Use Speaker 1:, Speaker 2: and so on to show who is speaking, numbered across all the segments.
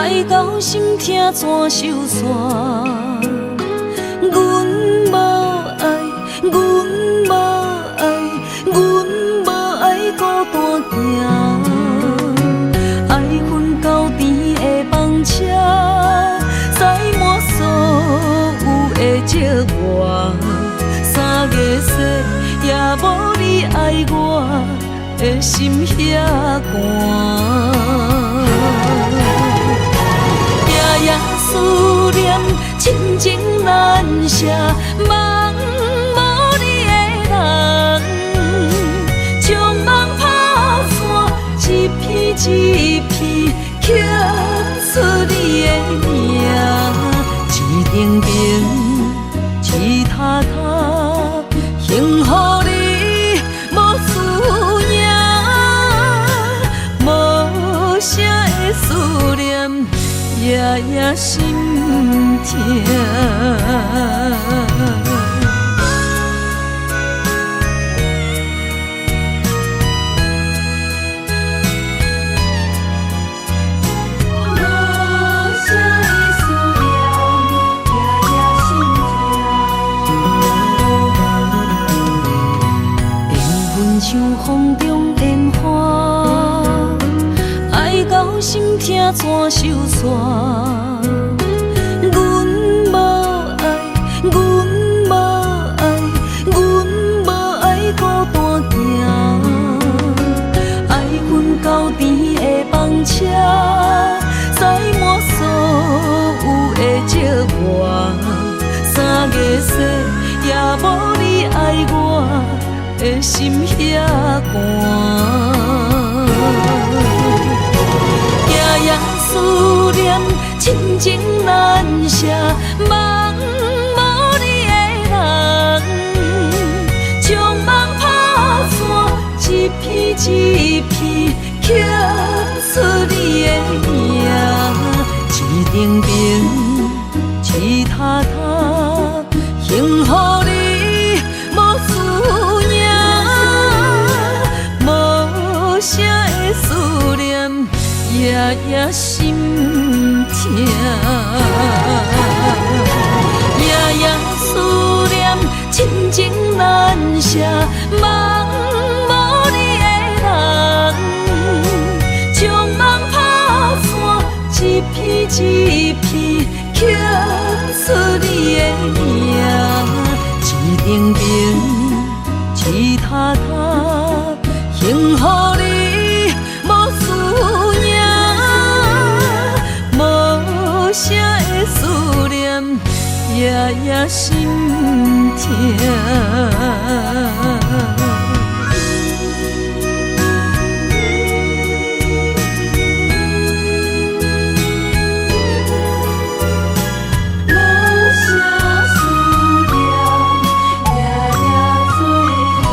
Speaker 1: 愛到心疼怎收煞？阮無愛，阮無愛，阮無愛孤單行。愛恨交纏的放車，載滿所有的寂寞。三月雪也無你愛我的心遐寒。夜夜思念，親情難捨，夢無你的人，將夢拍散，一片一片刻出你的名，一頂燈，一塔塔，幸予你無輸贏，無聲的思念，夜夜心疼。無聲的思念，夜夜心疼。緣分像風中煙花，愛到心疼怎收煞？阮無愛，阮無愛，阮無愛孤單行。愛恨交纏的放車，載滿所有的寂寞。三月雪也無你愛我的心遐寒。夜夜思念，親情難捨，夢無你的人，將夢拍散，一片一片刻出你的名，一頂燈，一塔塔，幸予你無輸贏，無聲的思念，夜夜心疼。夜夜思念，親情難捨，夢無你的人，將夢拍散，一片一片刻出你的名，一頂燈，一塔塔，幸予你無輸贏，無聲的思念，夜夜心疼。無聲思念，夜夜做伴。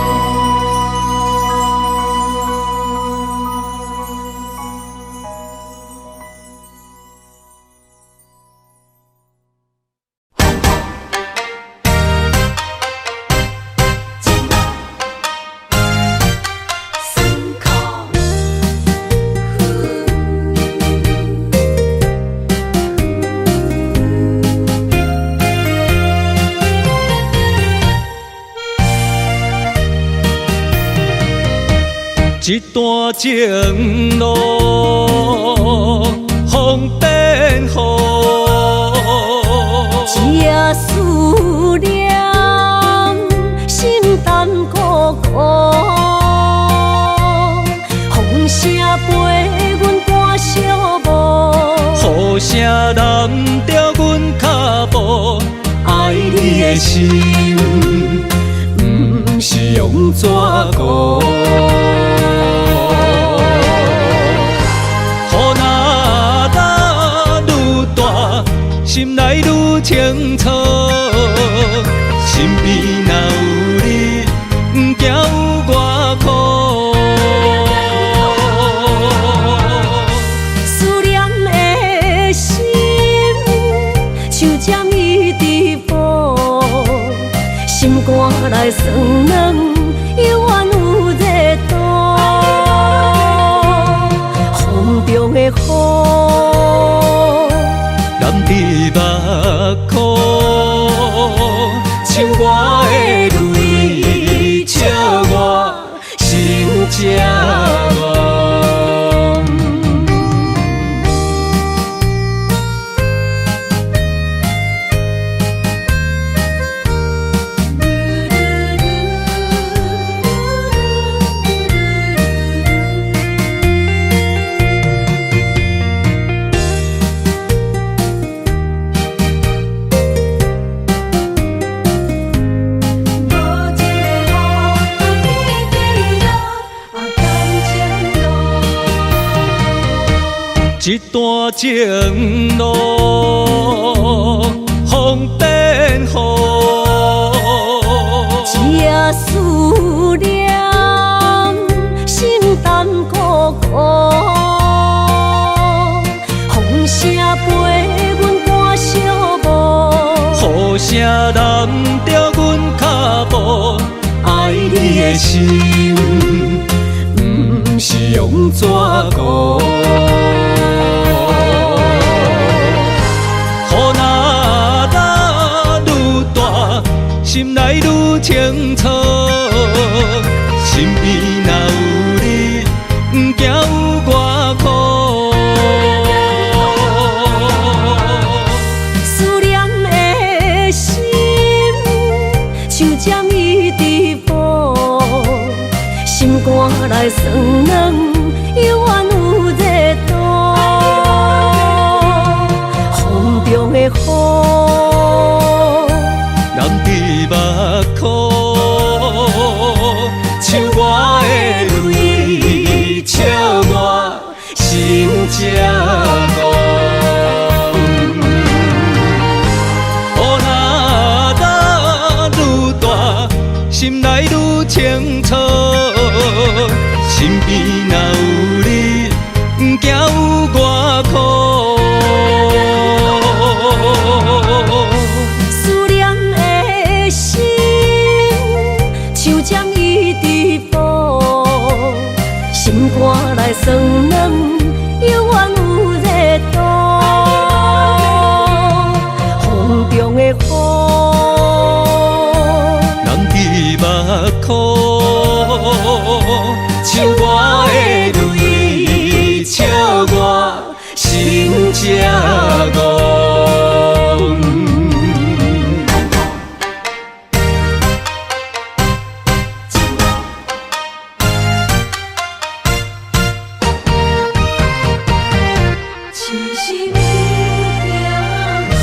Speaker 2: 一段情路，風變雨，
Speaker 1: 一夜思念，心淡孤孤。風聲陪阮趕小步，
Speaker 2: 雨聲淋著阮跤步，愛你的心，毋是用紙糊。雨若落愈大，心內愈清楚。身邊若有你，毋驚有偌苦。
Speaker 1: 思念的心，像針一直補，心肝內酸軟，猶原有熱度。風中的雨。
Speaker 2: 這段情路風變雨。
Speaker 1: 這思念心淡孤孤，風聲陪阮趕小步，
Speaker 2: 雨聲淋著阮跤步，愛你的心，毋是用紙糊。雨若落愈大，心內愈清楚。身邊若有你，毋驚有偌苦。
Speaker 1: 思念的心，像針一直補，心肝內酸軟，猶原有熱度。風中的雨，
Speaker 2: 淋佇目眶，像我的淚，笑我心這戇。雨若落愈大，心內愈清楚。身邊若有你，毋驚有偌苦。
Speaker 1: 思念的心，像針一直補，心肝內酸軟，猶原有熱度。風中的雨，
Speaker 2: 淋佇目眶，像我的淚，笑我心這戇。
Speaker 1: 痴心有点苦。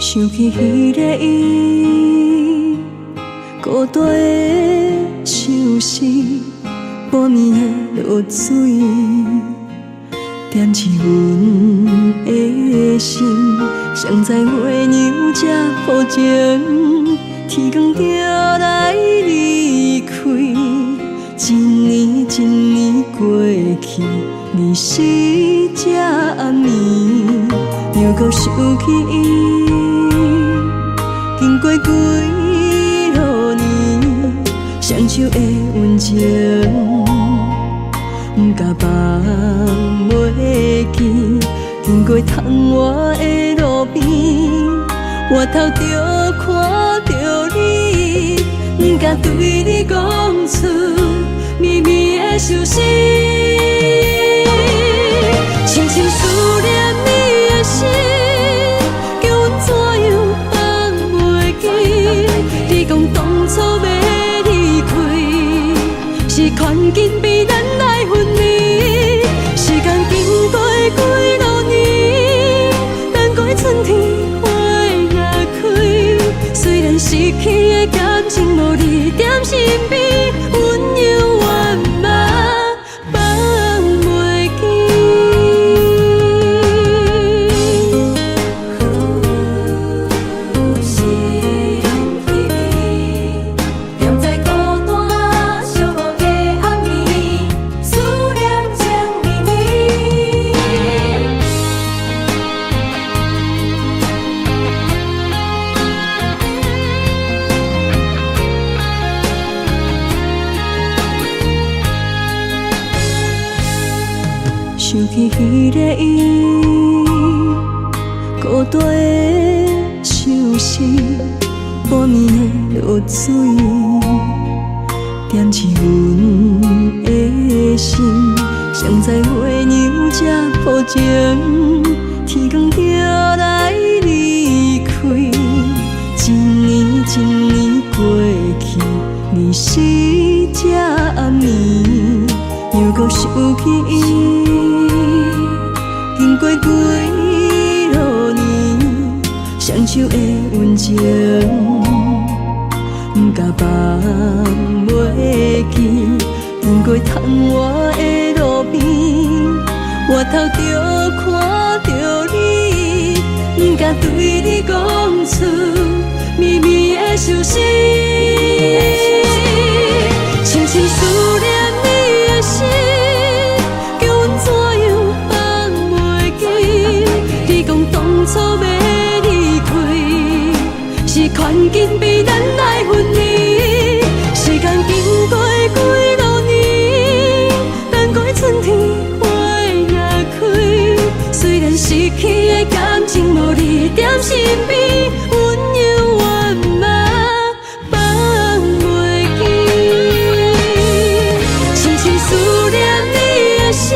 Speaker 1: 想起彼个伊，孤單的相思，半暝的露水，點醒阮的心。誰知月娘這薄情，天光就來離開，一年一年過去，日時這暗暝，又閣想起伊。經過幾落年，雙手的溫情，毋敢放袂記。經過窗外的路邊，回頭就看著你，毋敢對你講出绵绵的相思。深深思念你的心，叫阮怎樣放袂記？你講當初欲離開，是環境逼咱來分離。時間經過幾落年，等過春天花若開，雖然失去的感情無你踮身邊，阮猶原嘛放袂記。心稀微，踮在孤單寂寞的暗暝，思念情綿綿。想起彼个伊，孤單的相思，半暝的露水，点起阮的心。谁知月娘这薄情，天光就来离开。一年一年过去，二时这暗暝，又阁想起伊，经过几落年，双手的温情，不敢放袂记。经过窗外的路边，回头就看著你，不敢对你讲出绵绵的相思。深深思念你的心，叫阮怎样放袂记？你讲当初欲离开，是环境逼咱来分离。时间经过几落年，等过春天花若开，虽然失去的感情无你踮身边，阮犹原嘛放袂记。深深思念你的心，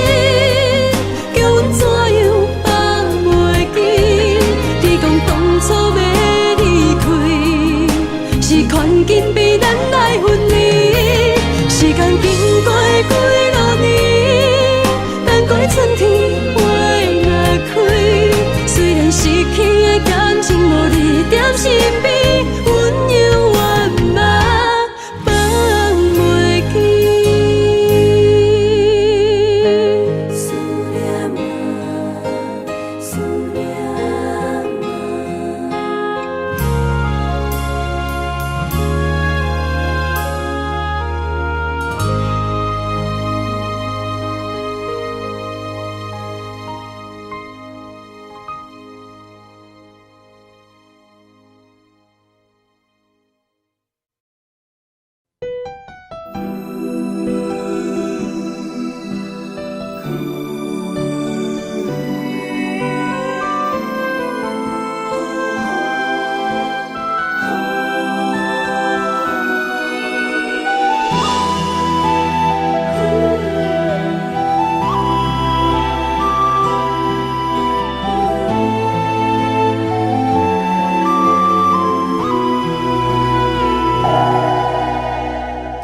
Speaker 1: 叫阮怎样放袂记？你讲当初欲离开，是环境逼咱来分离。时间经过几落年，等过春天花若开，虽然失去的感情无你踮身边，阮犹原嘛放袂记。思念啊，思念啊。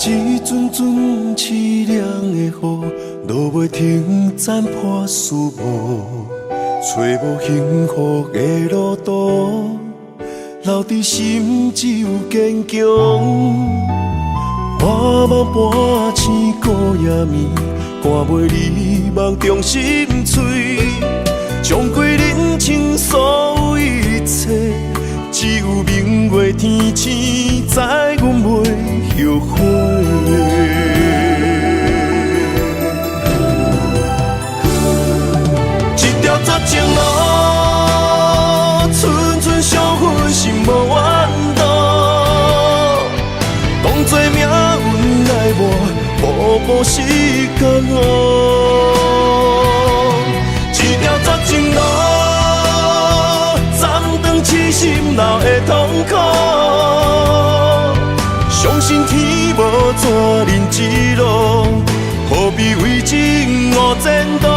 Speaker 3: 一阵阵凄凉的雨，落袂停，斩破思无，找无幸福的路途，留伫心只有坚强。半梦半醒孤夜暝，看袂离梦中心碎，将归人生所有一切，只有明月天星，知阮袂后悔。一条绝情路，寸寸伤痕心无怨妒，当作命运来磨，步步是江湖。一条绝情路，斩断痴心留的痛苦。相信天无绝人之路，何必为情误前途？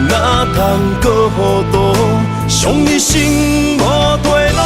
Speaker 3: 哪通阁糊涂，伤一生无退路。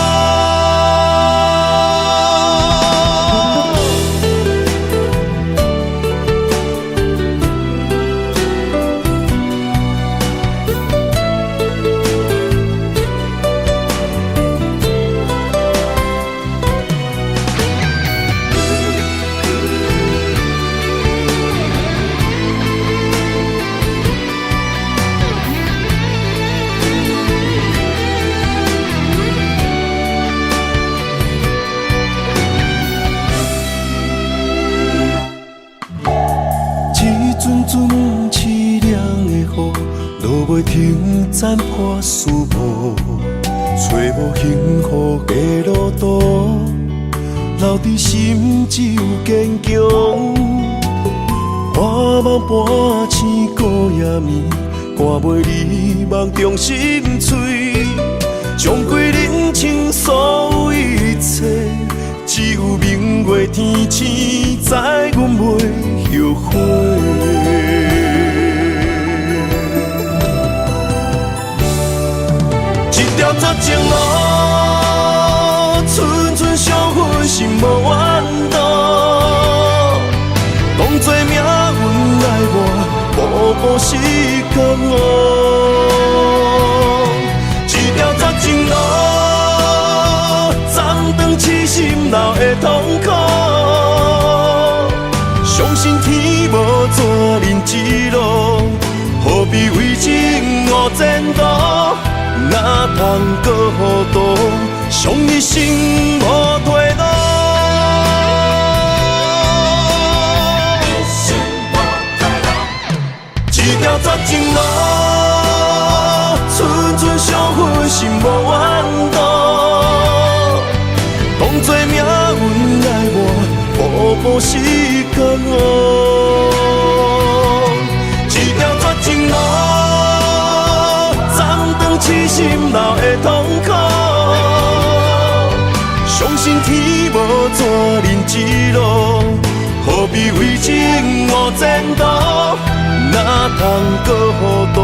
Speaker 3: 一阵阵凄凉的雨，落袂停，斩破思无，找无幸福的路途，留伫心只有坚强。半梦半醒孤夜暝，看袂离梦中心碎，将归人生所有一切，天星，知阮袂后悔。一条绝情路，寸寸伤痕心无怨毒。当作命运爱我，步步是江湖。一条绝情路，斩断痴心留的痛苦。相信天无绝人之路，何必为情误前途？哪通阁糊涂，伤一生无退路。一条绝情路，寸寸伤痕心无怨毒。当作命运爱我，步步是江湖。一条绝情路，斩断痴心留的痛苦。相信天无绝人之路，何必为情误前途？哪通阁糊涂，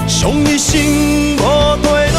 Speaker 3: 伤一生无退路。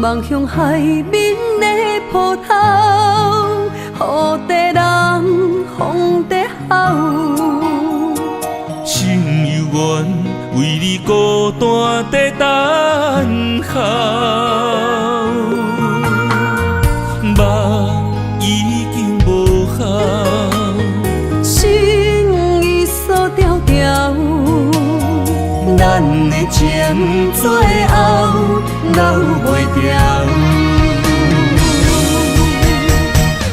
Speaker 1: 望向海面的波涛，雨在人，风在吼。
Speaker 2: 心犹原为你孤单在等候，梦已经无效，
Speaker 1: 心已锁牢牢，咱的情最后留袂牢。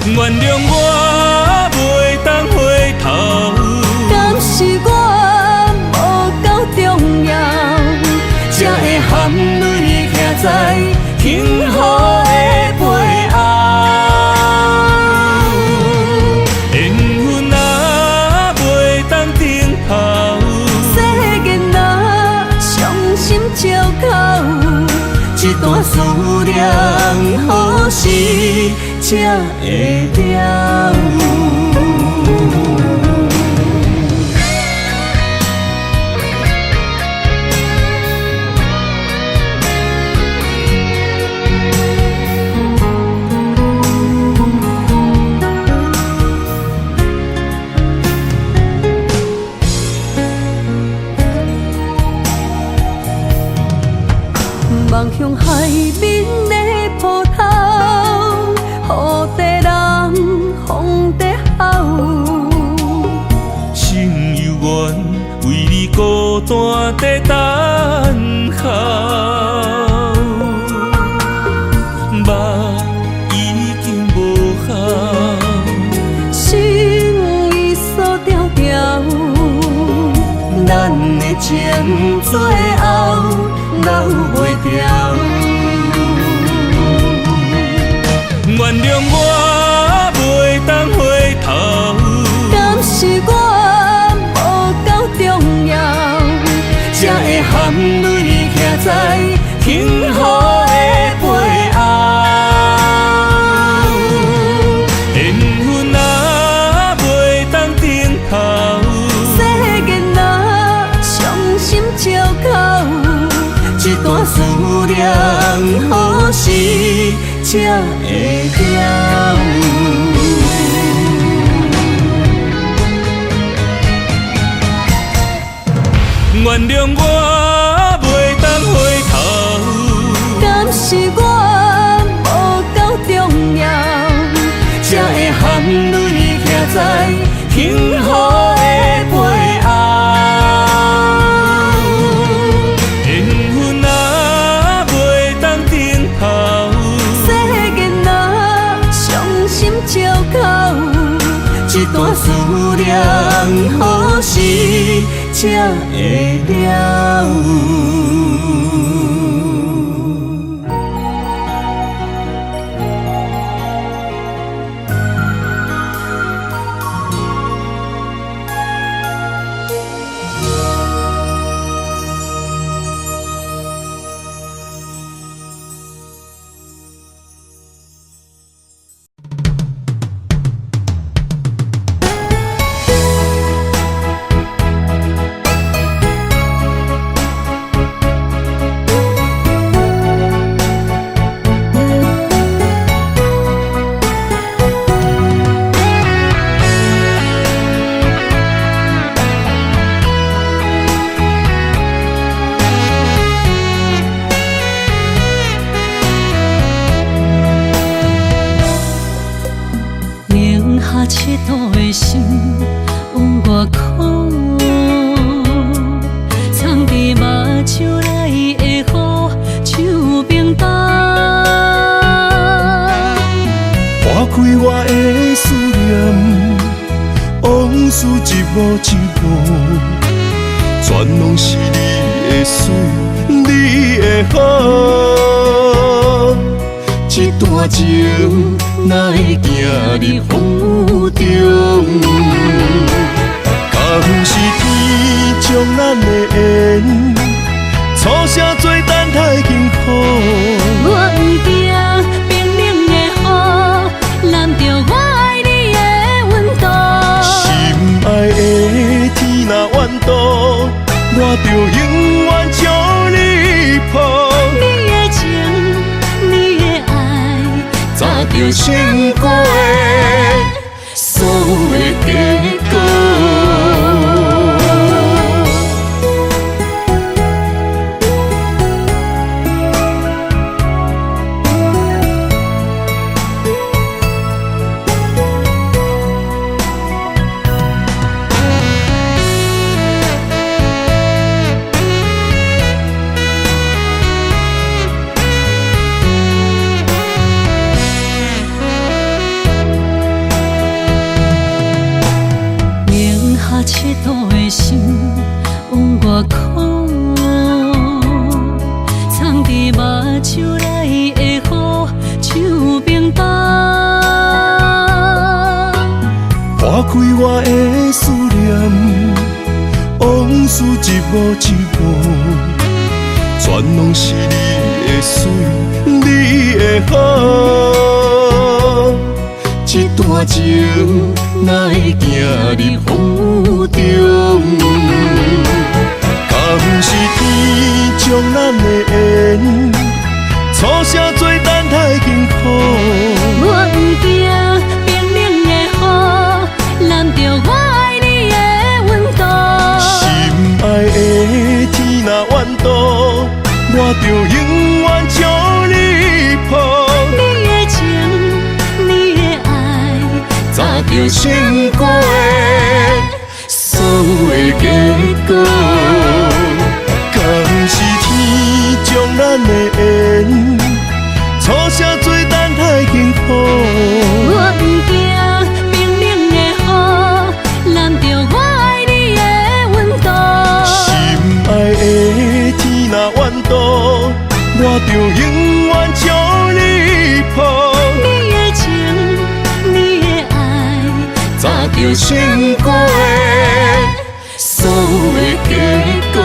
Speaker 2: 原谅我袂当回头，
Speaker 1: 敢是我无够重要，才会含泪徛在幸福的背后。
Speaker 2: 缘分啊，袂当顶头，
Speaker 1: 世间啊，伤心借口，这段思念何时才会了？望向海面的波涛，雨在人，风在吼。
Speaker 2: 心犹原为你孤单在等候，梦已经无效，
Speaker 1: 心已锁牢牢，咱的情最后留袂牢。
Speaker 2: 原谅我袂当回头，
Speaker 1: 敢是我无够重要，才会含泪徛在幸福的背后。
Speaker 2: 缘分啊，袂当顶头，
Speaker 1: 世间啊，伤心借口，这段段思念，何時才會了？
Speaker 2: 原諒我袂當回頭，
Speaker 1: 敢是我無夠重要，才會含淚徛在幸福的背後。
Speaker 2: 緣分啊，袂當等候，
Speaker 1: 世間啊，傷心照哭，這段思念何時才會了？零下7度的心有偌苦，藏伫目睭內的雨像冰凍。
Speaker 3: 破開我的思念，往事一幕一幕，全攏是你的水，你的好。這段情哪會行入風雨中？敢是天將咱的緣，錯寫做等待幸福。
Speaker 1: 我不驚冰冷的雨淋著我愛你的溫度。
Speaker 3: 心愛的天若怨毒，我就永遠將你抱。
Speaker 1: 你的情，你的愛，
Speaker 3: 早就成過所有的結果。
Speaker 1: 零下7度的心有偌苦，藏伫目睭內的雨像冰凍。
Speaker 3: 破開我的思念，往事一幕一幕，全攏是你的水，你的好。這段情哪會行入風雨中？敢是天將咱的緣，錯寫做等待幸福。
Speaker 1: 我不驚冰冷的雨淋著我愛你的溫度。
Speaker 3: 心愛的天若怨毒，我就永遠將你抱。
Speaker 1: 你的情，你的愛，
Speaker 3: 早就成過所有的結果。敢是天將咱的緣，錯寫做等待幸福。
Speaker 1: 我不驚冰冷的雨淋著我愛你的溫度。
Speaker 3: 心愛的天若怨毒，我就永遠將你抱。
Speaker 1: 你的情，你的愛，
Speaker 3: 早就成過所有的結果。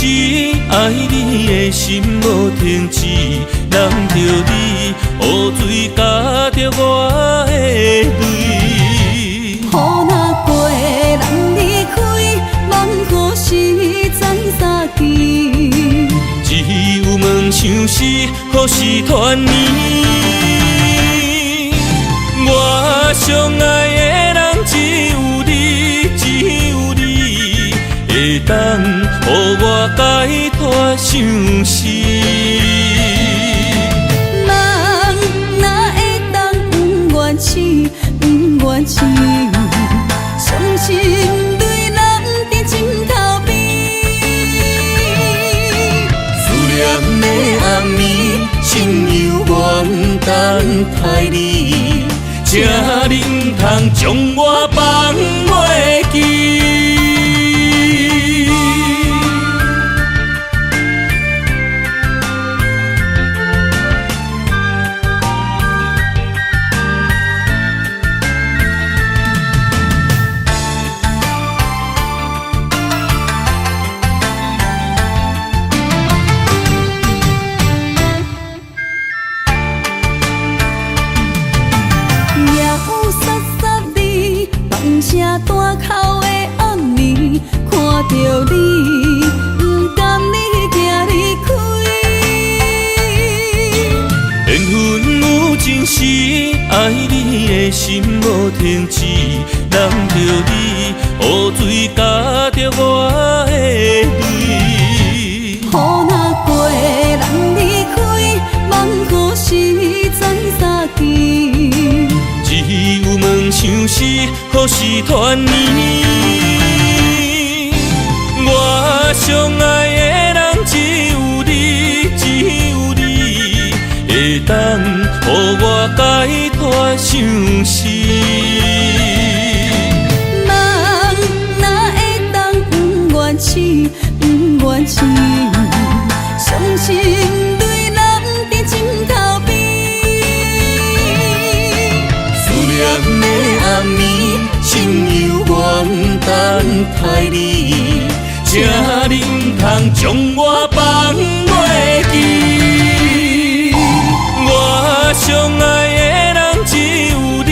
Speaker 2: 時，愛你的心無停止，攬著你，雨水咬著我的淚。
Speaker 1: 雨若過，人離開，夢何時再相見？
Speaker 2: 只有夢想是何時團圓。我上愛的人只有你，只有你，會當予我解脫相思。
Speaker 1: 夢哪會當不願醒，不願醒，傷心淚湳佇枕頭邊。
Speaker 2: 思念的暗暝，心猶原等待你，請你毋通將我放袂記。
Speaker 1: 夜雨潲潲你，放声大哭的暗暝，看著你，不甘你行離開。
Speaker 2: 緣分有情時，愛你的心無停止，攬著你，雨水咬著我的淚。
Speaker 1: 雨若過，人離開，夢何時再相見？
Speaker 2: 只有夢想是何時團圓。我上愛的人只有你，只有你，會當予我解脫相思。
Speaker 1: 夢哪會當不願醒，不願醒，傷心淚湳佇枕頭邊。
Speaker 2: 思念的暗暝，心猶原等待你，請你毋通將我放袂記。我上愛的人只有你，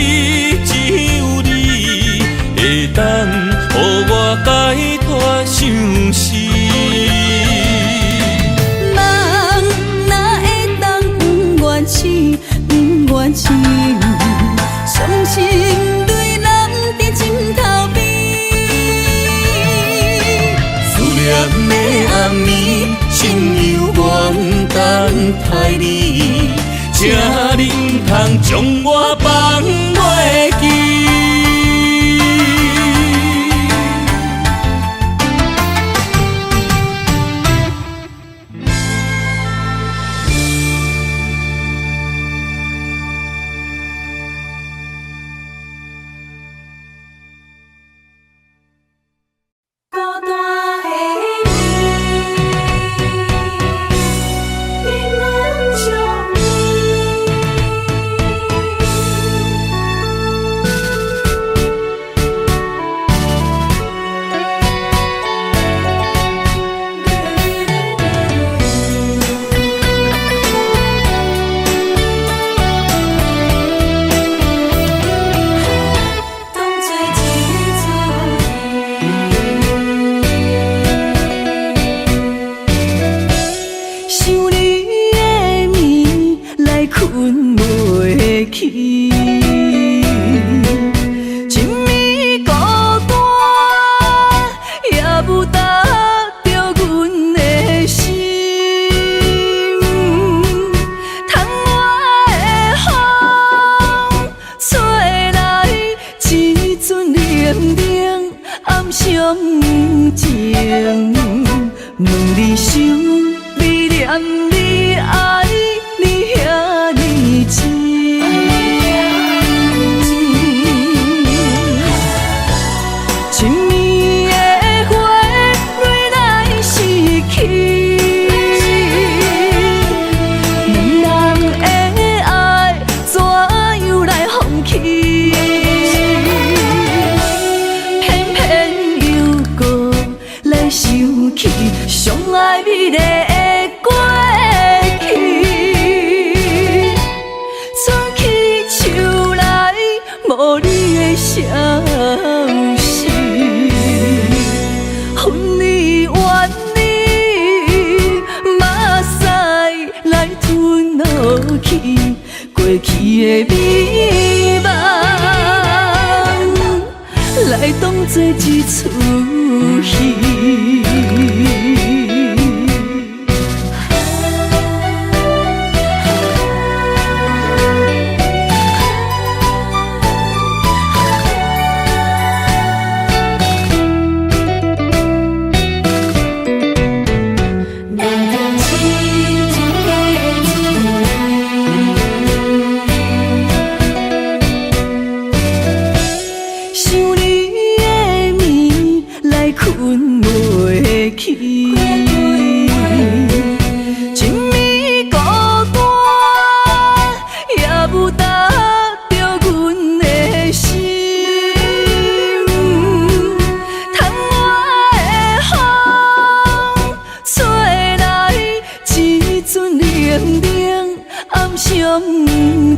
Speaker 2: 只有你，會當予我解脫相思。
Speaker 1: 夢哪會當不願醒，不願醒，傷心淚湳佇枕頭邊。
Speaker 2: 思念的暗暝，心猶原等待你，請你毋通將我放袂記。
Speaker 1: 孤單的你，永遠相依。當作一出戲。想你的暝來睏袂去，一暝孤單也無搭著阮的心。窗外的風吹來一陣冷冷暗傷情，問你想你念你愛你遐爾深。一暝的花蕊來失去，兩人的愛怎樣來放棄？偏偏又閣來想起，相愛無你的消息。恨你怨你，目屎來吞落去，過去的美夢，來當作一齣戲。想你的暝來睏袂去，一暝孤單也無搭著阮的心。窗外的風吹來一陣冷冷暗傷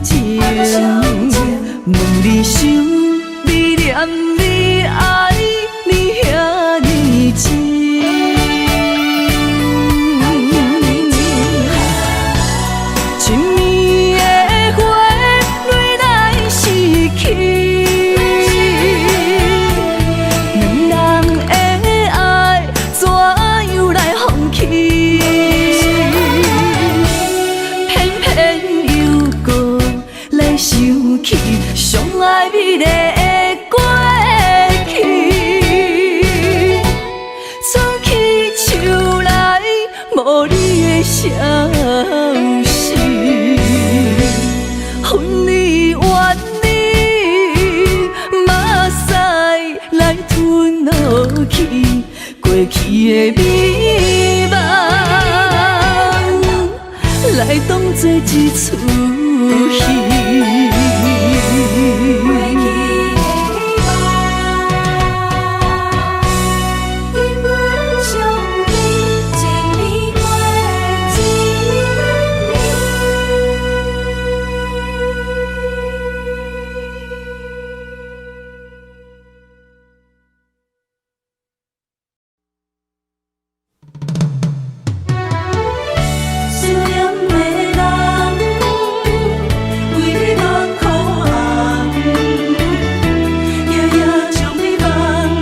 Speaker 1: 情，問你想你念你愛你遐爾深。一暝的花蕊來失去，兩人的愛怎樣來放棄？偏偏又閣來想起上愛美麗的過去，春去秋來無你的消息，恨你怨你，目屎來吞落去，過去的美夢，來當作一齣戲。
Speaker 4: 思念的人，為你目眶紅，夜夜將你放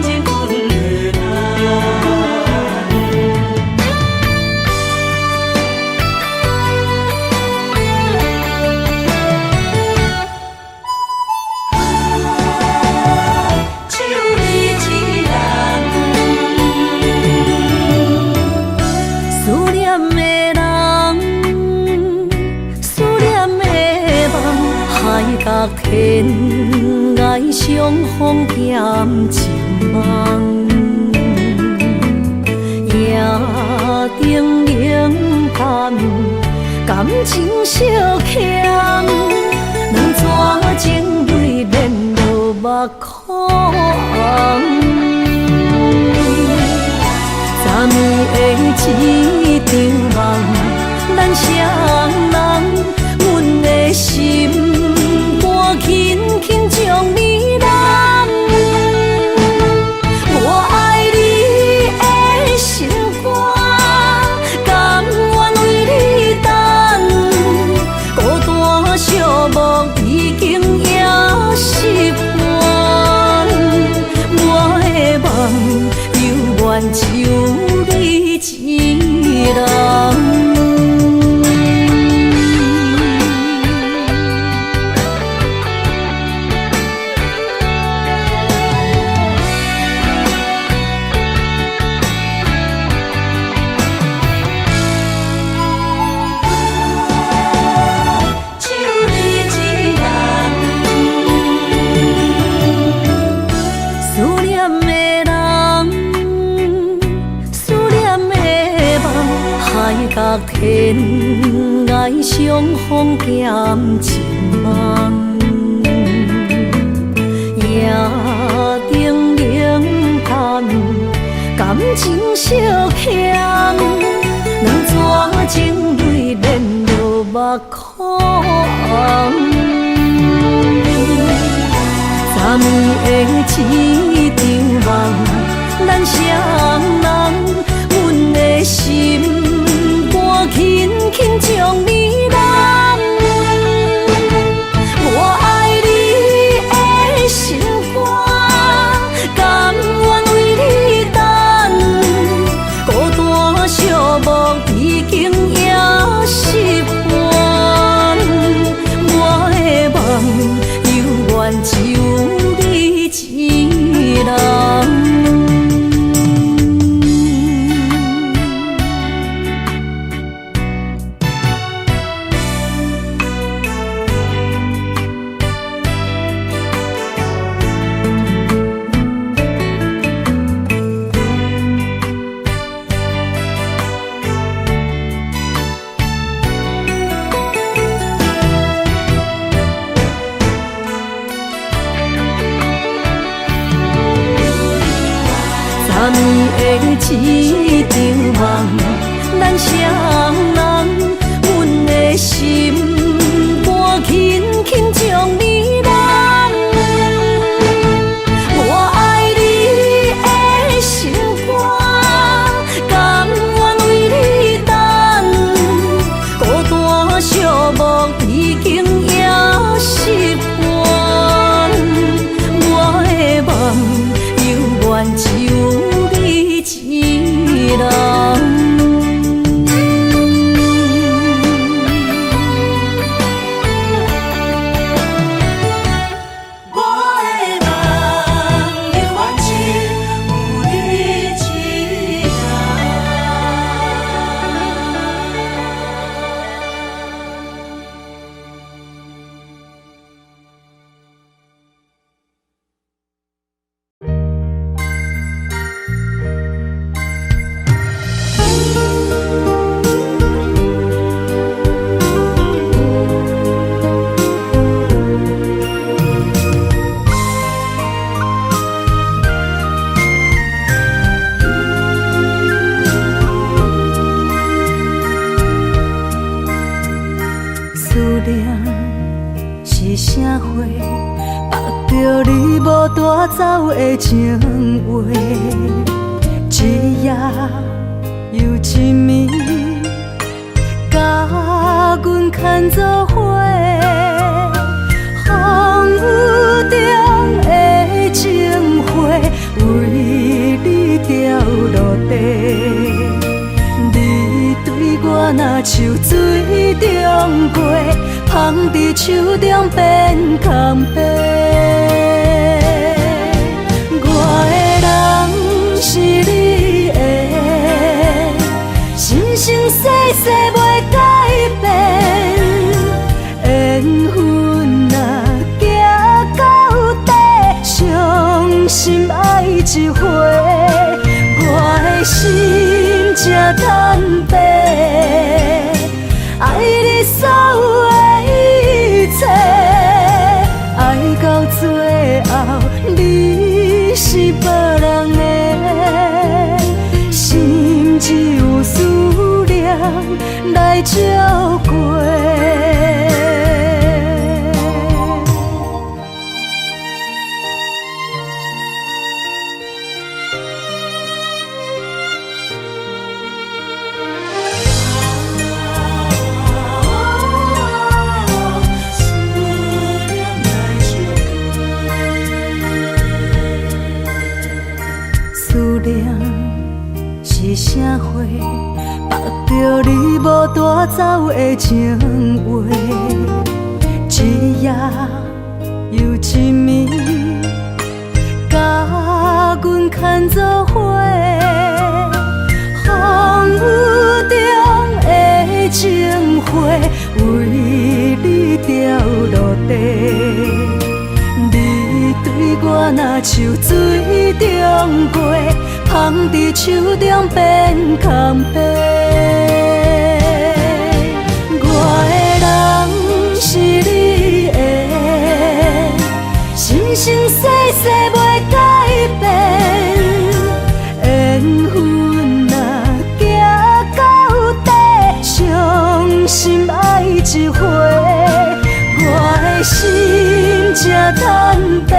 Speaker 4: 入阮的夢。只有你一人。
Speaker 1: 思念的人，思念的夢，海角天涯相逢踮一梦，夜灯冷淡，感情相欠，两撮情泪连落目眶红。昨暝的一场梦，咱双人，阮的心肝轻轻将你揽。我愛你的心肝，甘願為你等，孤單寂寞已經也習慣。我的夢猶原只有你一人。
Speaker 4: 只有你一人。
Speaker 1: 思念的人，思念的夢，海角天涯相逢踮一夢，夜燈冷淡，感情相欠，兩撮情淚連落目眶紅。昨暝的一場夢，咱雙人，阮的心肝輕輕將你攬。我愛你的心肝，甘願為你等，孤單寂寞已經也習慣。我的夢猶原只有你一人。昨暝的一場夢，咱雙人，阮的心肝輕輕將你攬。我愛你的心肝，甘願為你等，孤單寂寞已經也習慣。我的夢猶原只有你一人。
Speaker 4: 我的夢猶原只有你一人。
Speaker 1: 思念是啥花？縛著你無帶走的情話，一夜又一暝，共阮牽做伙。風雨中的情花，為你掉落地。你對我若像水中月，捧佇手中變空白。我的人是你的，生生世世袂改變。緣分若行到底，傷心愛一回，我的心真坦白，愛你所有的一切，愛到最後你是別人的，心只有思念來照過。
Speaker 4: 思念來相
Speaker 1: 思念是啥花？縛著你無帶走的情話，一夜又一暝，共阮牽做伙。風雨中的情花，為你掉落地。你對我若像水中月，捧佇手中變空白。我的人是你的，生生世世袂改變。緣分若行到底，傷心愛一回，我的心真坦白。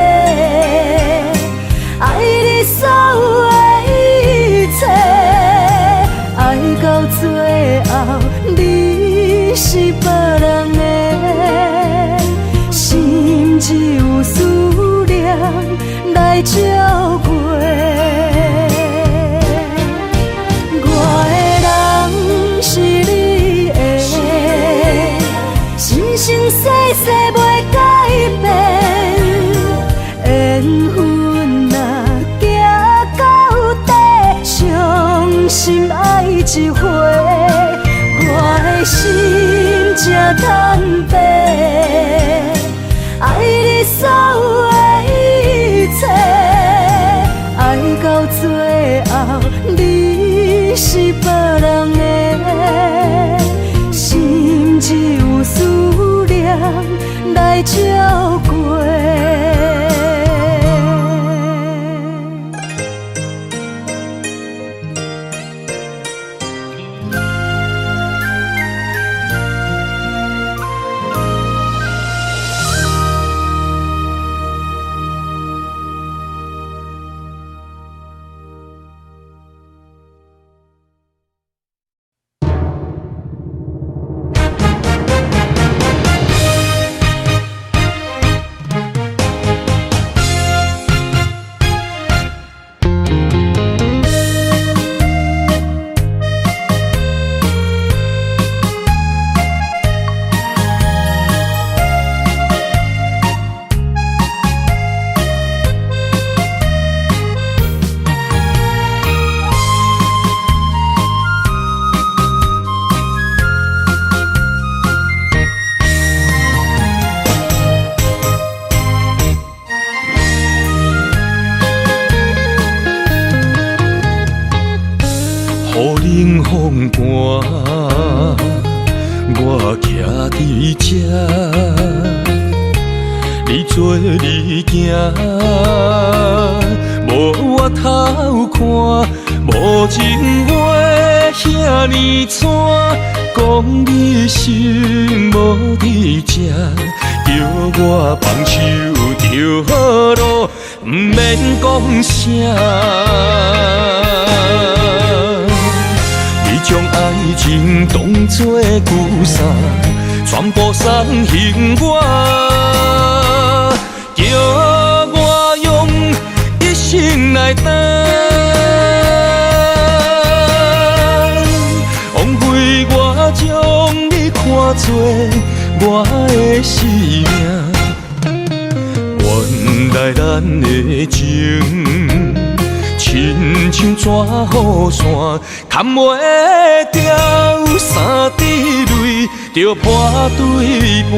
Speaker 2: 冷風寒，我徛佇這，你做你行，無回頭看，無情話遐呢蔡，講你心無佇這，叫我放手就好囉，毋免講啥。你將愛情當作舊衫，全部送還我，叫我用一生來擔。枉費我將你看做我的生命，原來咱的情親像紙雨傘，牽袂牢，三滴淚就破對半。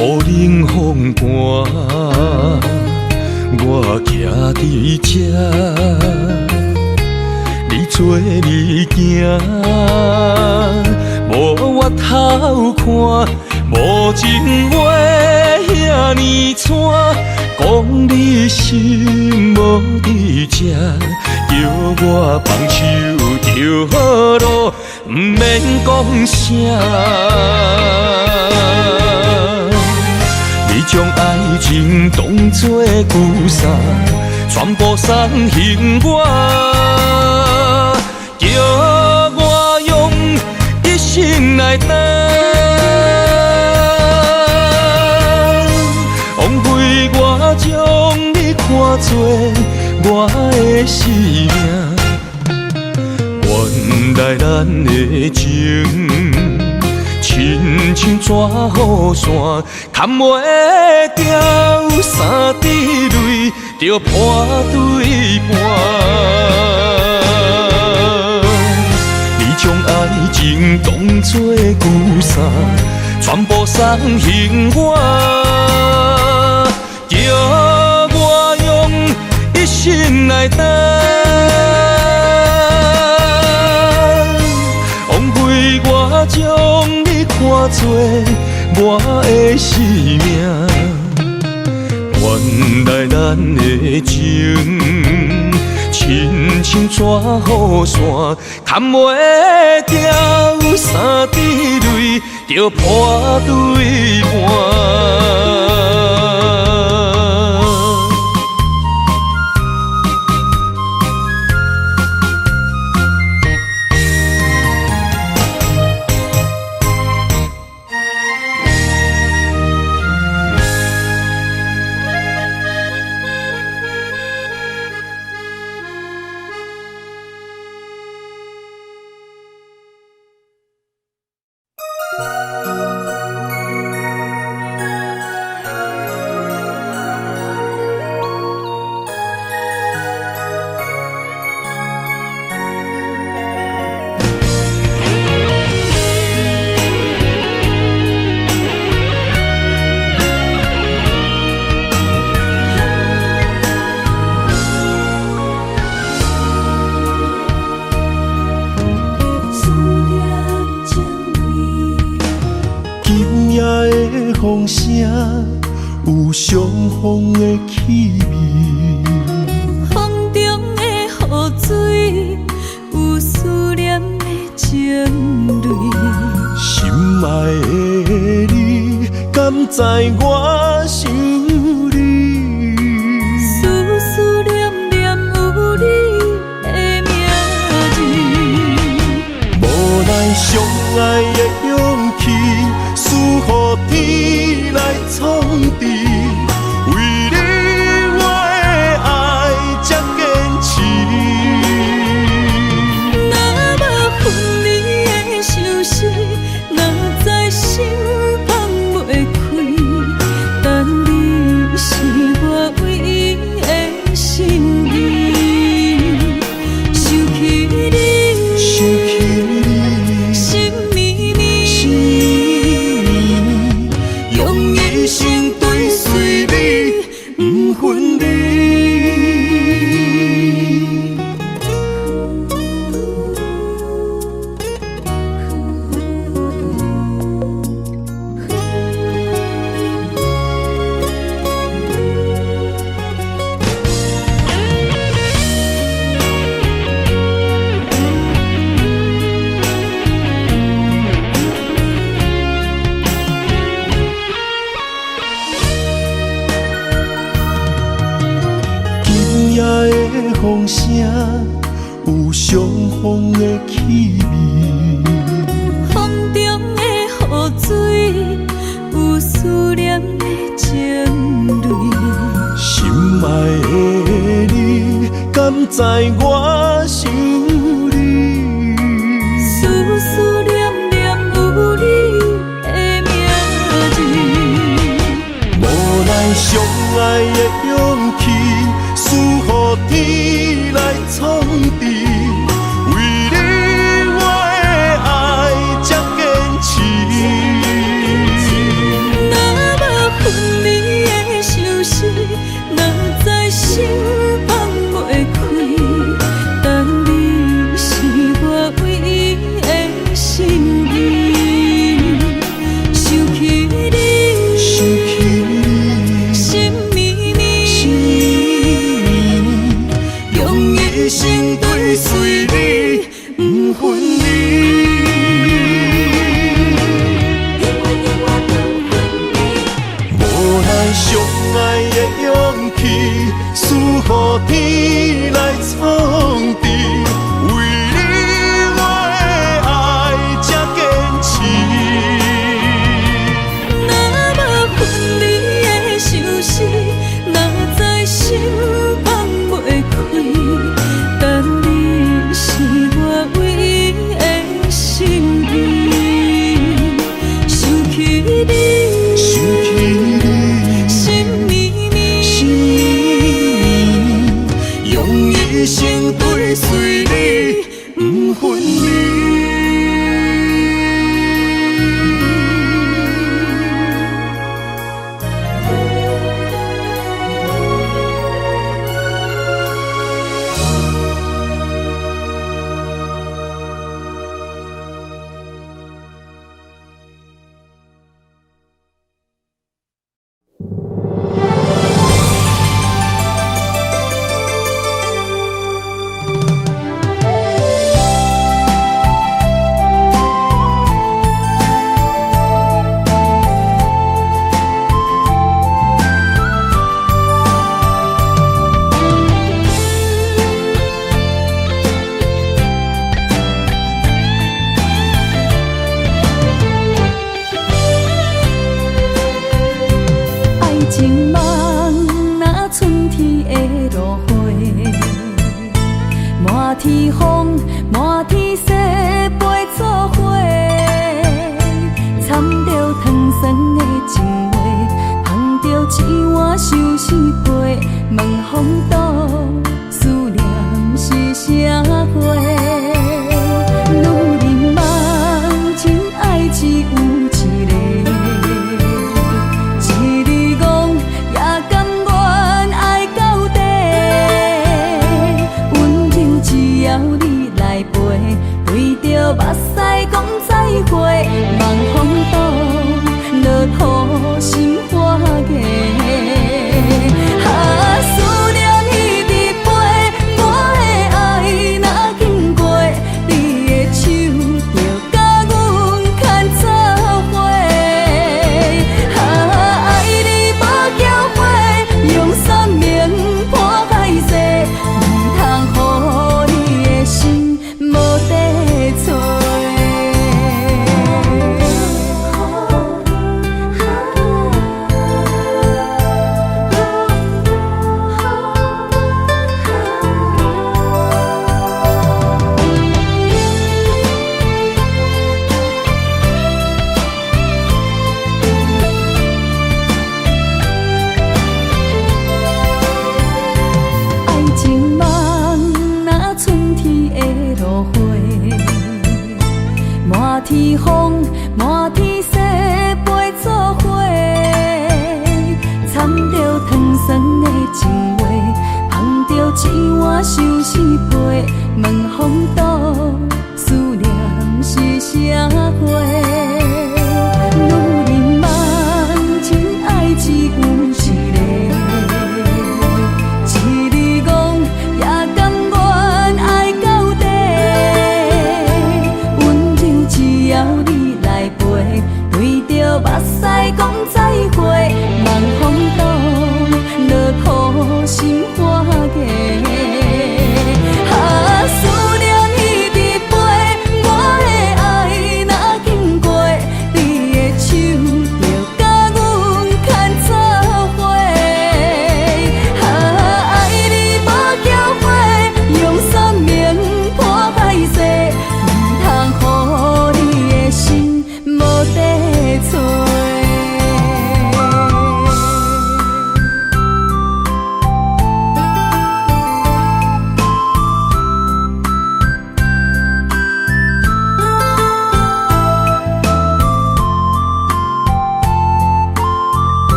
Speaker 2: 雨冷風寒，我徛佇這，你做你行，無回頭看，無情話遐呢蔡，講你心無佇這，叫我放手就好囉，毋免講啥。你將愛情當作舊衫，全部送還我，叫我用一生來擔。枉費我將你看做我的生命，原來咱的情親像紙雨傘，牽袂牢，三滴淚就破對半。你將愛情當作舊衫，全部送還我，叫我用一生來擔。枉費我將你看做我的生命，原來咱的情親像紙雨傘，牽袂牢，三滴淚就破對半。
Speaker 3: 今夜的風聲有傷風的氣味，
Speaker 1: 風中的雨水有思念的情淚。
Speaker 3: 心愛的你，敢知我想你？
Speaker 1: 思思念念有你的名字。
Speaker 3: 無奈相愛的勇氣，輸予天來創治。為你我的愛風聲，有相逢的氣味。
Speaker 1: 風中的雨水，有思念的情淚。
Speaker 3: 心愛的你，敢知我想你？
Speaker 1: 思思念念有你的名字。
Speaker 3: 無奈相愛的勇氣，輸予天來創治。為你我的愛這堅持。
Speaker 1: 若無分離的相思，哪知心放袂開。但你是我唯一的心意。想起你，
Speaker 3: 想起你，
Speaker 1: 心绵绵，
Speaker 3: 心绵绵，用一生追隨你，不分離。
Speaker 1: 永遠永遠不分離。
Speaker 3: 無奈相愛的勇氣，輸予天來創治。為你我的愛這堅持。
Speaker 1: 若無分離的相思，哪知心放袂開。但你是我唯一的心意。想起你，
Speaker 3: 想起你，
Speaker 1: 心绵绵，
Speaker 3: 心绵绵，用一生追隨你，不分離。
Speaker 1: 愛情夢若春天的露花，滿天風，滿天雪飛做伙，掺著糖酸的情話，捧著一碗相思杯，問風度思念是啥貨？女人夢真愛只有一个。一日戇也甘願愛到底，溫柔只要你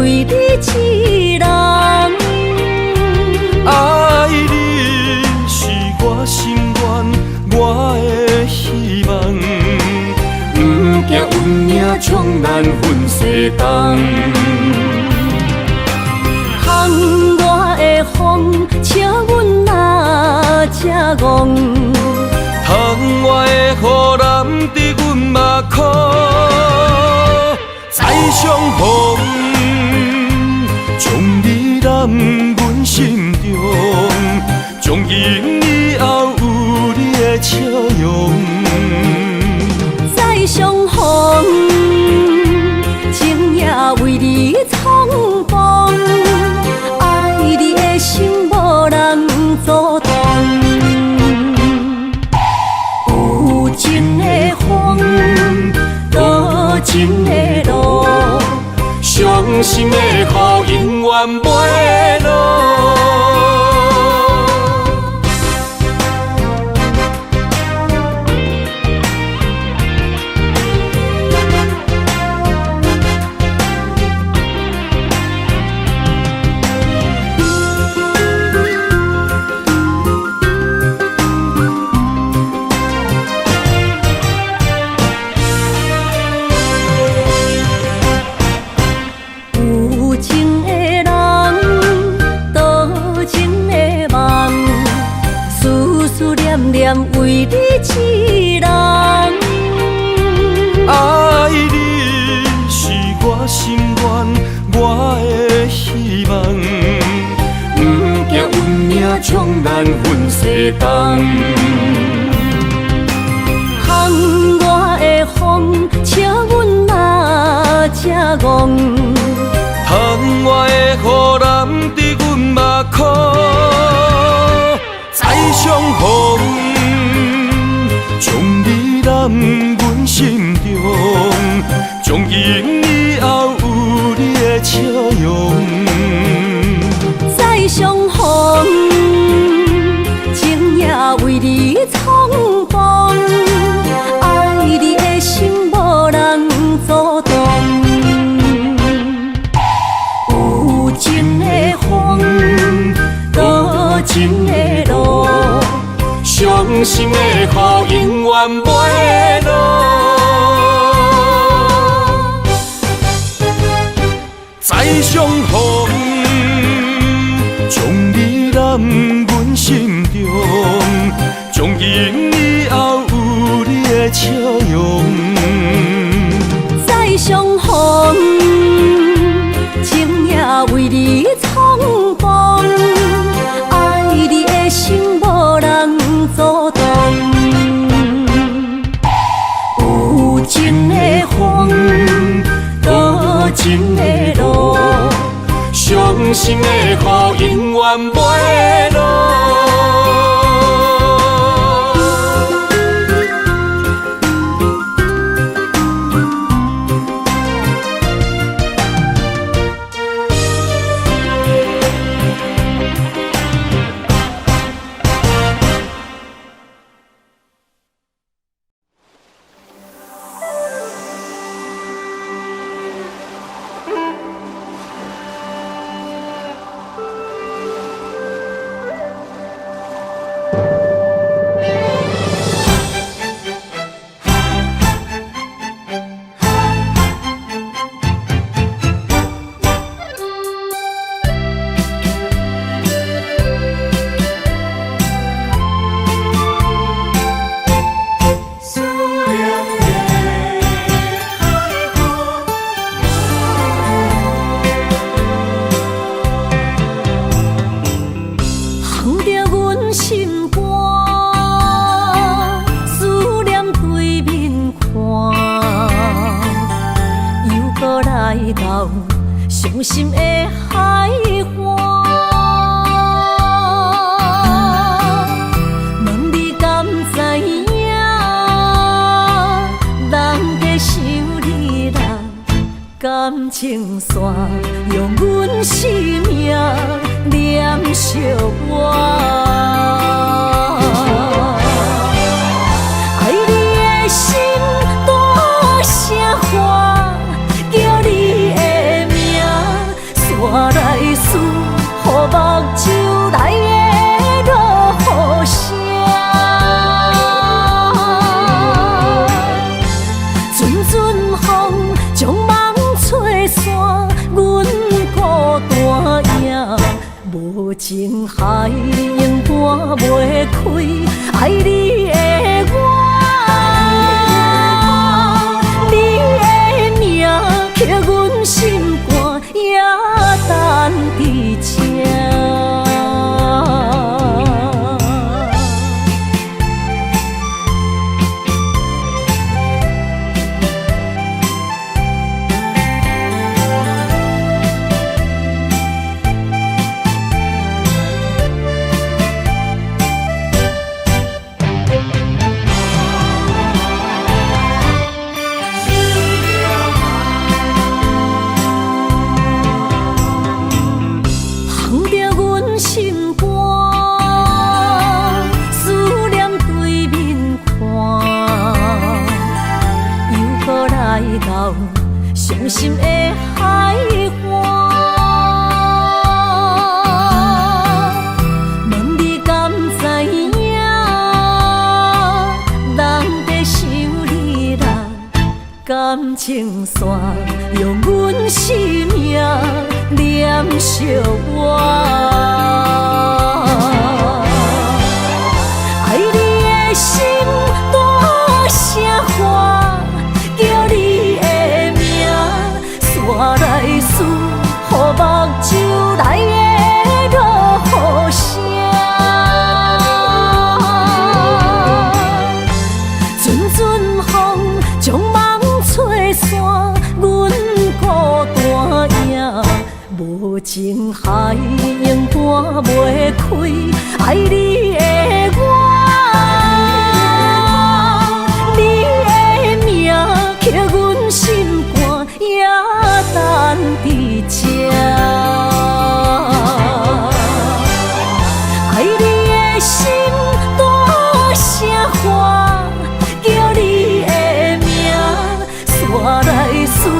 Speaker 1: 為你一人。
Speaker 2: 愛你是我心願，我的希望。不驚運命將咱分西東。
Speaker 1: 窗外的風，笑阮若這戇。
Speaker 2: 窗外的雨淋伫阮目眶，再相逢，將你攬阮心中，從今以後有你的笑容。
Speaker 1: 再相逢，情也為你重逢，愛你的心無人阻擋。有情的風，多情的路，
Speaker 2: 傷心的雨永遠袂落。
Speaker 1: 有情的人，多情的夢，思思念念為你一人。
Speaker 2: 愛你是我心願，我的希望。不驚運命將咱分西東。
Speaker 1: 窗外的風，笑阮若這戇。
Speaker 2: 窗外的雨淋伫阮目眶，再相逢，將你攬阮心中，從今以後有你的笑容。
Speaker 1: 再相逢，情也為你重逢，愛你的心無人阻擋。有情的風，多情的路，
Speaker 2: 傷心的雨永遠袂落。再相逢，將你攬阮心中，從今以後有你的笑容。
Speaker 1: 再相逢，情也為你重逢，愛你的心無人阻擋。有情的風，多情的路，
Speaker 2: 傷心的雨永遠袂落。
Speaker 1: 烘著阮心肝，思念對面看，又閣來到傷心的海岸。問你敢知影，人家想你啦，感情線用阮生命連相活。愛你的心大聲喊，叫你的名，情海永搬袂开，愛你的我，你的名刻阮心肝，也等佇這。藏著阮心肝，思念對面看，又閣來到傷心的海岸。問你敢知影，人在想你啦，感情線用阮生命連相活。愛你的心大聲喊，叫你的名，煞來输予目睭內的落雨聲。陣陣風將夢吹散，阮孤單影。無情海永搬袂開，愛你的我，你的名刻阮心肝，也等佇這。愛你的心大聲喊，叫你的名，煞來输予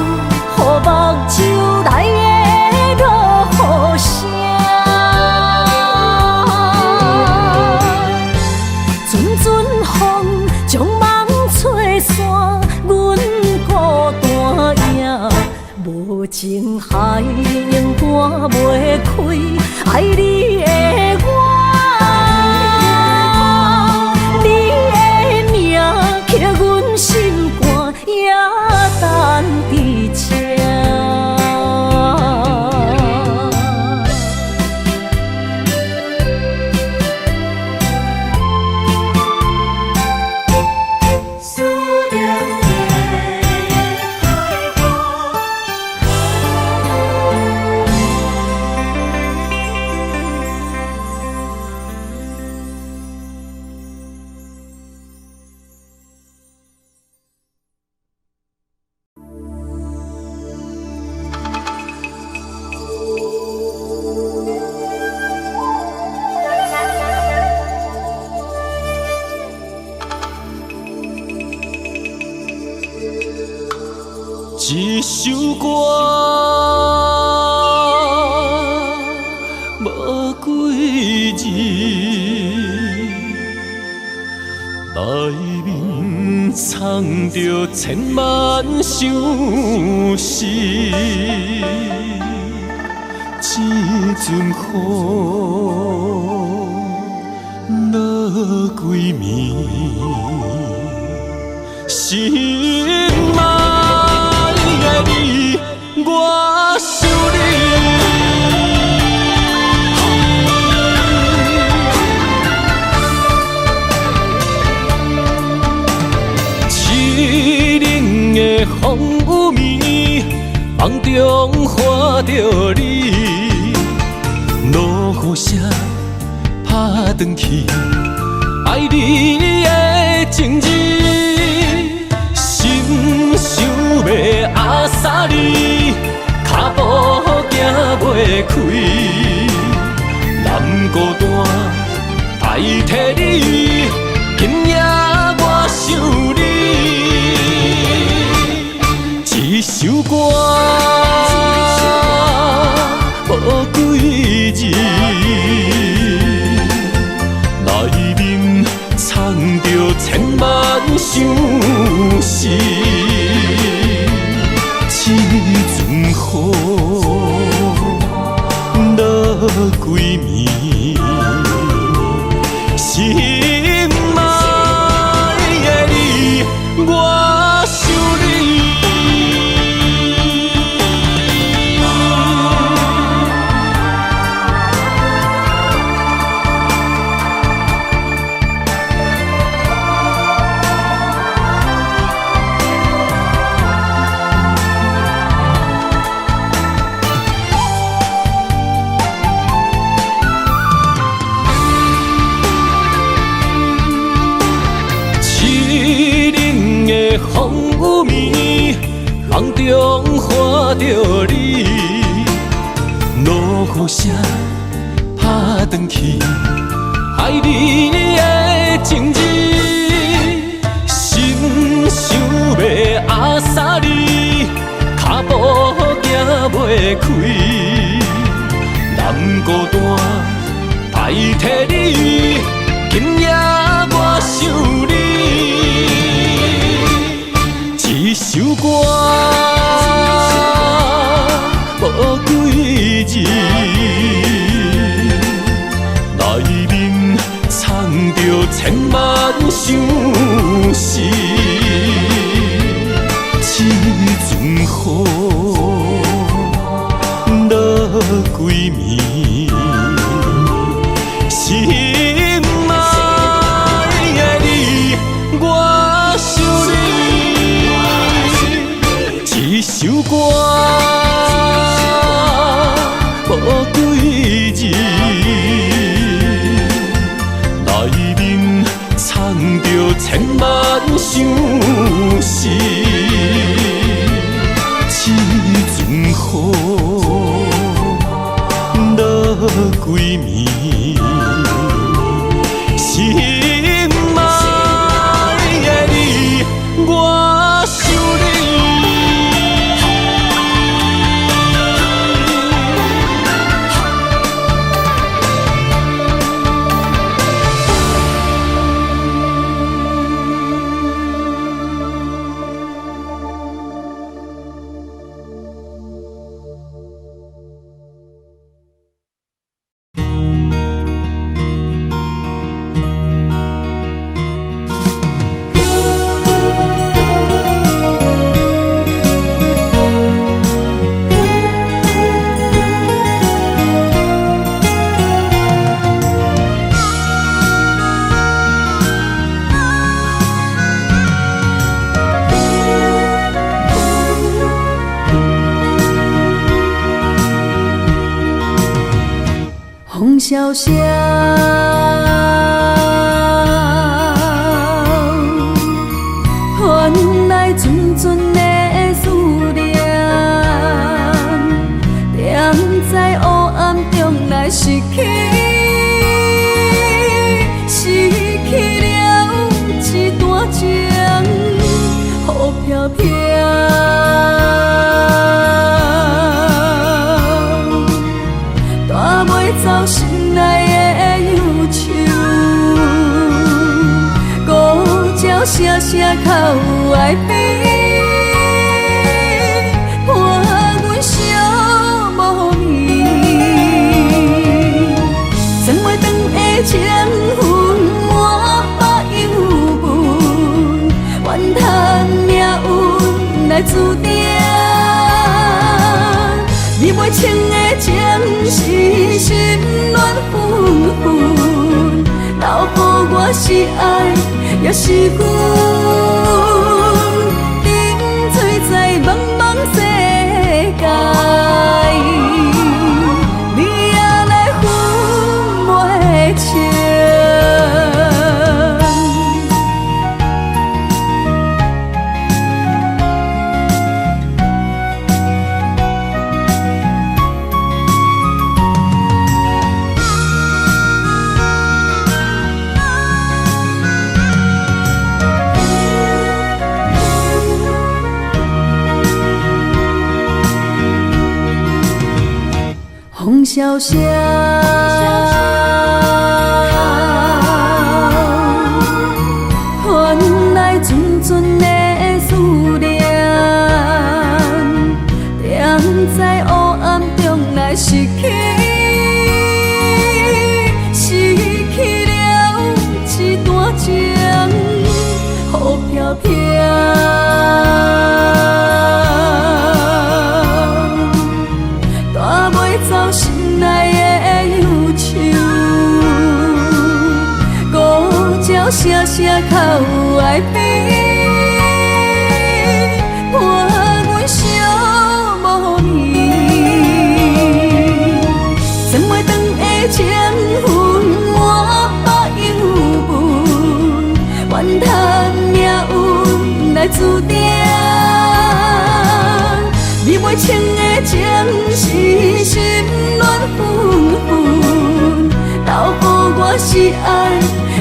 Speaker 1: 目睭內的落雨聲。陣陣風將夢吹散，阮孤單影。無情海永搬袂開，愛你的我，你的名刻阮心肝，也等佇這。
Speaker 4: 思念的海岸。
Speaker 2: 一首歌，無幾字，內面藏著千萬相思。一陣雨，落規暝，心愛的你，我想你。凄冷的風雨暝，夢中看著你，落雨聲拍轉去，愛你的情字，心想欲壓死你，跤步行袂開，人孤單代替你，今夜我想你。一首歌，無幾字，內面藏著千萬相思。一陣雨，落几暝，心爱的你，我想你。凄冷的风雨暝，梦中看著你，落雨声拍转去，爱你的情字，心想欲压死你，脚步行袂开，人孤单代替你，今夜我想你。一首歌，无几字，内面藏著千万相思。一阵雨，落几暝，心爱的你，我想你。一首歌，无几字，内面藏著千万相思。一阵雨，落几暝，心爱的你，我想你。
Speaker 1: 风萧萧，传来阵阵的思念，踮在黑暗中来失去，失去了一段情，雨飘飘。带袂走心内的忧愁，孤鸟声声哭爱悲，伴阮寂无眠。转袂转的情分满腹忧闷，怨叹命运来注定。你袂清的情是心乱纷纷，留予我是爱也是恨，沉醉在茫茫世界，你也来分袂清。风萧萧，传来阵阵的思念，踮在黑暗中来失去，走心內的憂愁。孤鳥聲聲哭愛悲，伴阮惜無眠。算袂斷的情分，滿腹憂闷，怨嘆命運來注定。你袂清的情是心亂紛紛，到予我是愛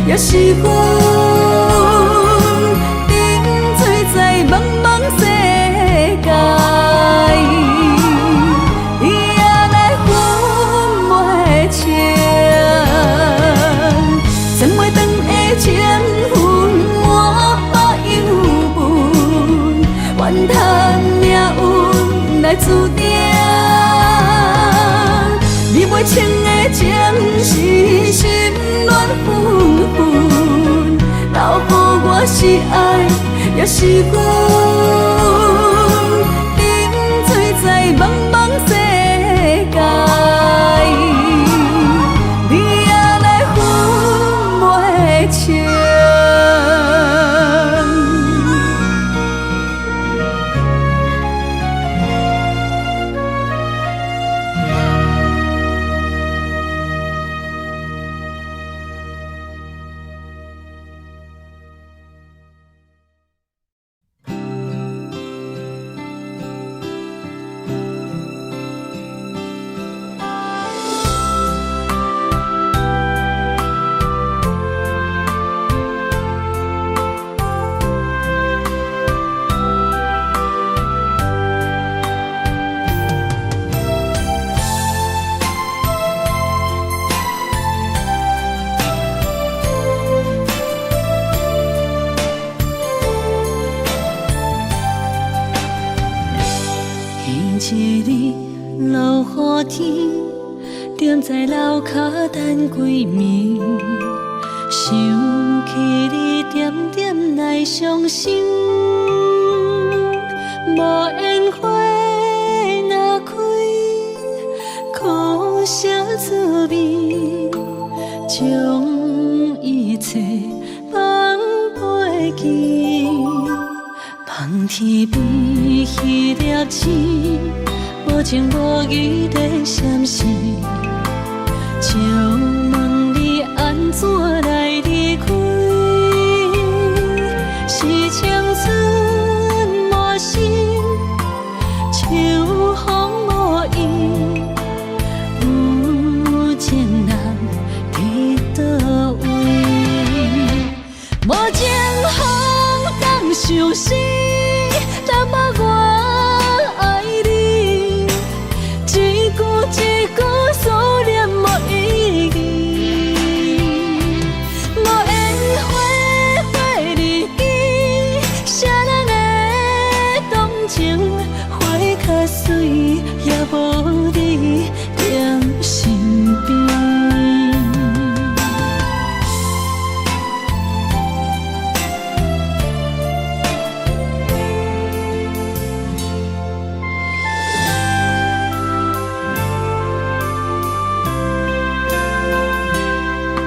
Speaker 1: 抑是恨？沉醉在茫茫世界，你也來分袂清。算袂斷的情分，滿腹憂悶，怨嘆命運來注定。你袂清的情是心亂紛紛，到予我是愛抑是恨？沉醉在茫茫世界，你也來分袂清。彼一日落雨天，踮在樓跤等幾暝，想起你點點來傷心，無緣花若開，苦啥滋味，將一切放袂記。望天邊彼粒星，無情無義地閃逝。借問你按怎來離開？是青春滿心，秋風無意，有情人佇佗位？無情風當相思，淡薄我愛你，一句一句思念無意義。無緣花花日記，誰人的動情？花較水，也無你踮身邊。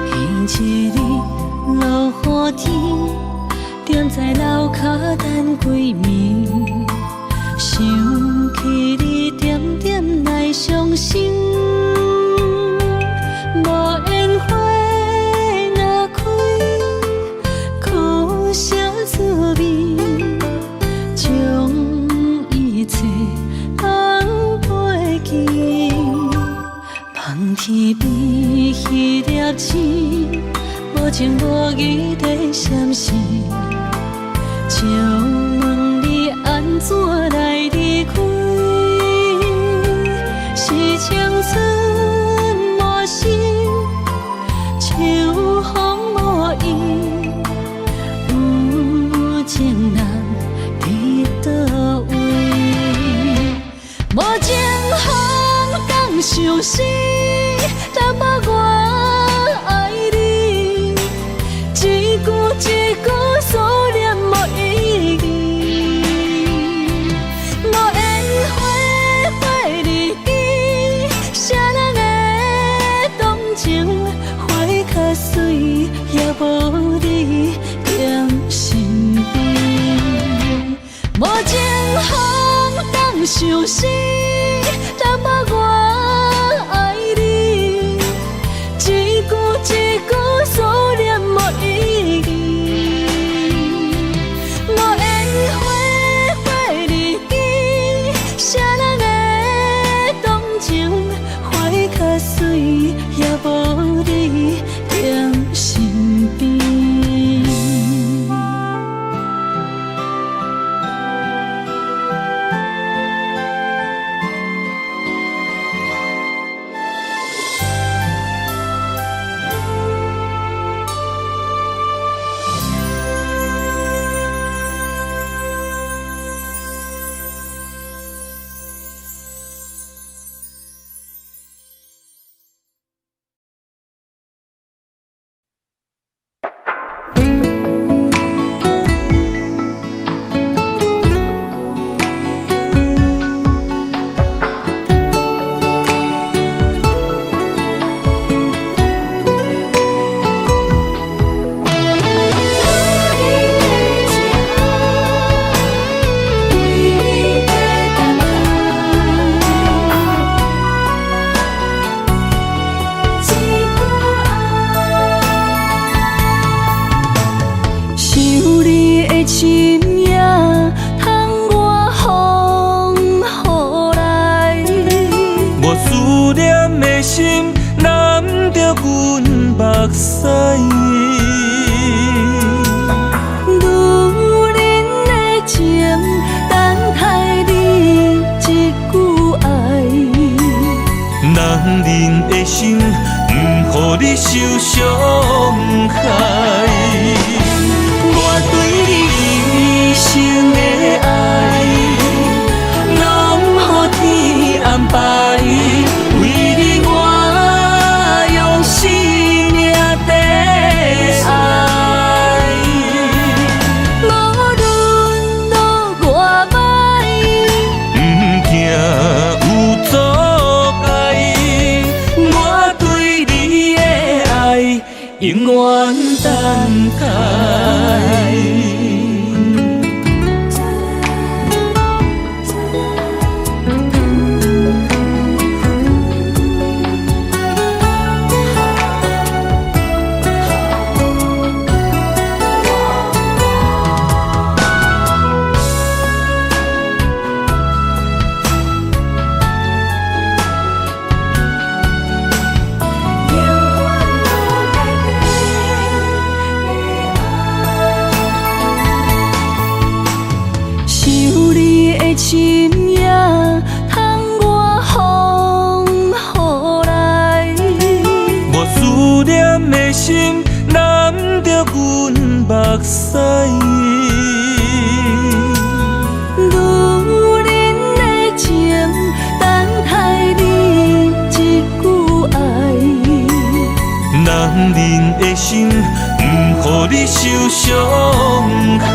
Speaker 1: 彼一日落雨天，踮在樓跤等幾暝，想起你點點來傷心。無緣花若開，苦啥滋味？將一切放袂記。望天邊彼粒星，無情無義地閃逝。借問你按怎來離開？是青春滿心，秋風無意，有情人佇佗位？無情風當相思，淡薄我愛你，一句一句思念無意義。無緣花花日記，誰相信，淡薄我愛你，一句一句思念無意義，無緣花花日記，啥人會動情？花較媠也無你踮身邊。想你的身影，窗外風雨來。
Speaker 2: 我思念的心攬著阮目屎。
Speaker 1: 女人的情，等待你一句愛。
Speaker 2: 男人的心，毋予你受傷害。我對你一生的愛，攏予天安排。為你我用生命綴愛。
Speaker 1: 無論路偌歹，
Speaker 2: 毋驚有阻礙，我對你的愛永遠等待。
Speaker 1: 想你的身影，窗外風雨來。
Speaker 2: 我思念的心攬著阮目屎。
Speaker 1: 女人的情，等待你一句愛。
Speaker 2: 男人的心，毋予你受傷害。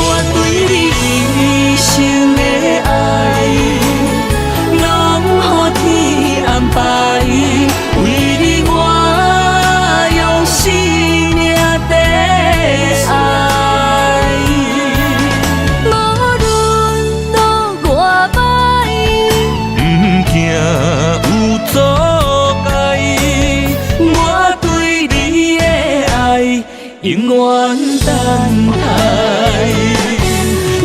Speaker 2: 我對你一生的愛，攏予天安排。為你我用生命綴愛。
Speaker 1: 無論路偌歹，
Speaker 2: 毋驚有阻礙，我對你的愛永遠等待。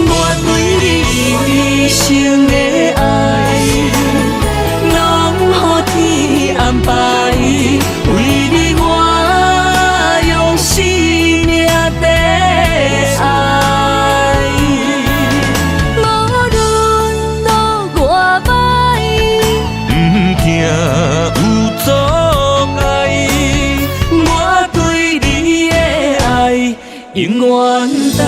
Speaker 2: 我對你一生的愛，攏予天安排。為你我用生命綴愛。
Speaker 1: 無論路偌歹，
Speaker 2: 毋驚有阻礙，我對你的愛永遠等